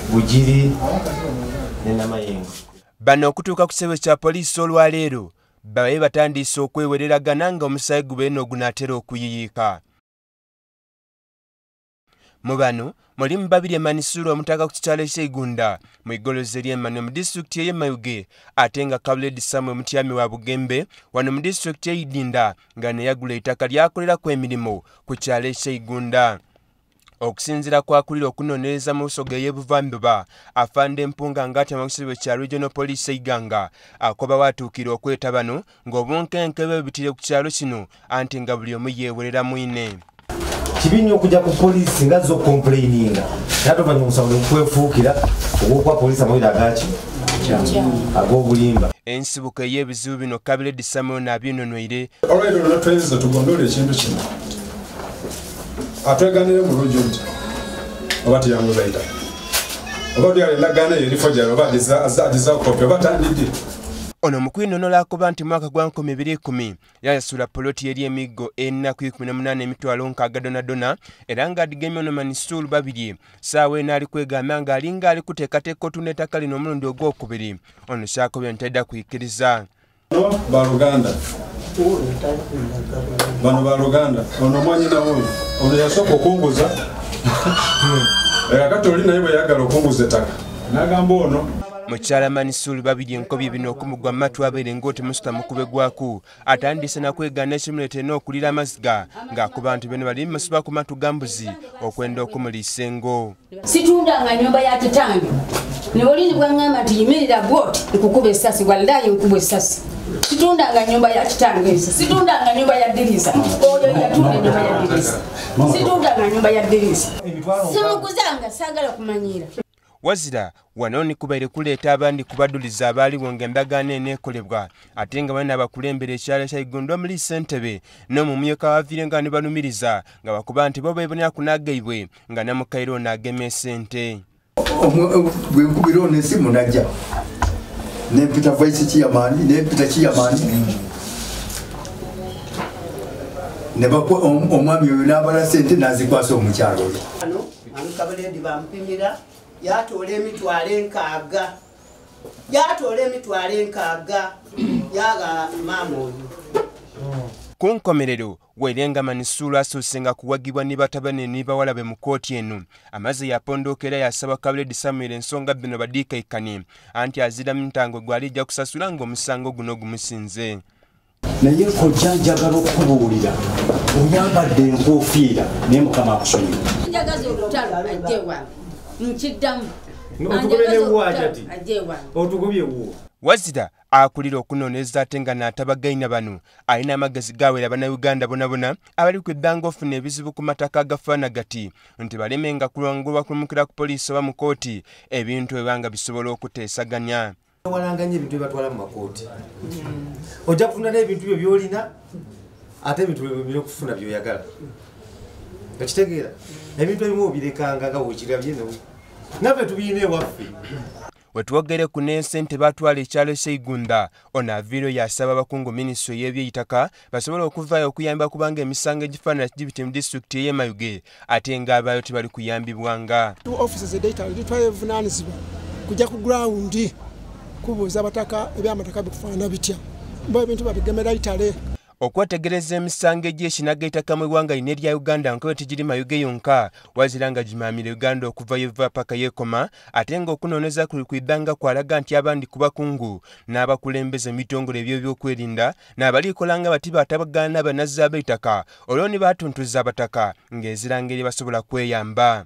Bugiri ne Namayengo. Bano okutuuka ku kitebe kya poliisi olwaleero babaye batandise okwewereragana nga omusaayi gubeere n'ogunaatera okuyiyiika. Mu bano mulimu Babirye Manisuru omutaka ku kikyalo eky'Eigunda mu igolozi ery'Emane mu disitulikiti ey'e Mayuge, ate nga Kabuledi Samuel mutyami wa Bugembe wano mu disitulikiti ey'Idinda nga neyagula ettaka lyakoleraku emirimu ku kyalo eky'Eigunda. Okusinziira kwakulira okunoonyereza mu Busoga ey'ebuvanjuba, Afande Mpunga ng'atyama ku kitebe kya Regional Police Iganga akoba waatuukira okweta bano ng'obunkenke bwebitire ku kyalo kino anti nga buli omu yeewerera mwine. Kibi nnyo okujja ku poliisi nga zo complaininga era tovanya omusango nekukwefuukira ogw'okuwa poliisi amawulire agaki ag'obulimba. Ensibuko ey'ebizibu bino Kabiredi Samuel abinonweire. Olwaleero luno tweziza tugondole ekintu kino atweganire mu lujjudde oba tiyanguza ita oba tuyala endagaano eyo erifo gyalo oba agiza kopi oba tandidde. Ono mu kwinonola akoba nti mwaka gwa 2010 yayasula poloti eri emiggo ena ku 18 emitwalo nkaaga donadona era ng'adigemye ono Manisuru Babirye saawa eno ali kwegamba ng'alinga ali kuteekateeka otunda ettaka lino omulundi ogwokubiri. Ono kyakobye nti tadda kukkiriza. Bano baluganda, bano baluganda, ono mwanyina wuuyo, ono yasooka okunguza kakati oli naye bwe yagala okunguza ettaka n'agamba ono. Mukyala Manisuru Babirye enkobye bino okumugwa mu matu abeere ng'oti musita mukube gwaku atandise nakwegaana ekimuleetera n'okulira amaziga ng'akuba nti bino bali musiba ku matu ga mbuzi okwenda okumuliisa engo. Situndanga nnyumba ya kitange ne olini bw'aŋŋamba nti yimirira bw'oti nkukuba essasi, wallahi nkuba essasi. Situndanga nnyumba ya kitange nze, situndanga nnyumba ya Dirisa, oyo yatunda ennyumba ya Dirisa, situndanga nnyumba ya Dirisa, simuguzanga, saagala kumanyiira. Wazira wano nikubaire kuleeta abandi kubaduliza abaaliwo ng'endagaano eneekolebwa ate nga bano abakulembera ekyalo kya Igunda omuli ssentebe n'omumyuka waviire nga ne balumiriza nga bakuba nti bo beebonera ku naagaibwe nga namukaire ono agema esente. Bwe nkubira ono esimu najja nempita vice chairman, nempita chairman ne bakwa omwami oyo n'abala sente n'azikwasa omukyalo oyo. Wano mwami Kabuledi bampimira yatoola emitwalo enkaaga, yatoola emitwalo enkaaga yaga maama oyo. Ku nkomerero Weerenga Manisuru asuuse nga kuwagibwa ne batabani ne bawala be mu kkooti eno. Amaze yapondooka era yasaba Kabuledi Samuel ensonga bino badiikaikane anti azira mutango gw'alijja kusasula ng'omusango guno gumusinze. Naye kojja njagala okukubuulira, oyambadde enkofiira naye Mukama akusonyiwe. Njagaza olutalo ajje ewange, nkiddamu. Otugobye ne wuwo Hajati? Ajje ewange. Otugobye wuwo. Wazira akulira okunoonyereza ate nga n'atabagaina bano alina amagezi gawera bannayuganda bonabona abali ku ebbanga ofuna ebizibu ku mataka agafaana gati nti balemenga kulwangulwa kulumukira ku poliisi oba mu kkooti ebintu ebanga bisobola okuteesaganya. Walanganya ebintu bye batwala mu makooti, ojja kufuna n'ebintu byo by'olina ate ebintu byo by'okufuna by'oyagala. Okitegeera? Ebintu ebimu obirekanga nga bw'okirabye naffe tubirina ewaffe. Wetwogere ku n'ensente batwala ekyalo ky'Eigunda, ono aviiro yasaba abakungu minisitule y'ebyeitaka basobole okuvaayo okuyamba kubanga emisango egifaanana gibiti mu disitulikiti ey'e Mayuge ate ng'abaayo tebali kuyambibwanga. Offices edata litwala ebivunaanyizibwa kujja ku ground kubuuza abataka ebyamataka bikufaanana bitya, bo ebintu babigemera itale. Okwetegereza emisango egy'ekinaga ettaka mu ggwanga lino erya Uganda nkobe tegiri Mayuge yonka, wazira nga gimaamira Uganda okuva yeva paka yeekoma, ate ng'okunoonyereza kuli ku ibbanga kwalaga nti abandi ku bakungu n'abakulembeze mu bitongole eby'ebyokwerinda n'abaliikola nga bati batabagaana abanazzi ab'ettaka olwo ne batuntuza abataka ng'ezira ngeri basobola kweyamba.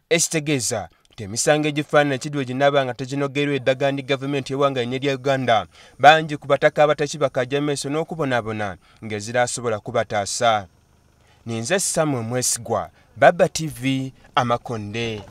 Ekitegeeza nti emisango egifaanana kidwe ginaaba nga teginogerwa eddagala ndi gavumenti y'eggwanga lino erya Uganda, bangi ku bataka abataki bakajja mu maaso n'okubonaabona ng'ezira asobola kubataasa. Ninze Samuel Mwesigwa, Baba TV, Amakonde.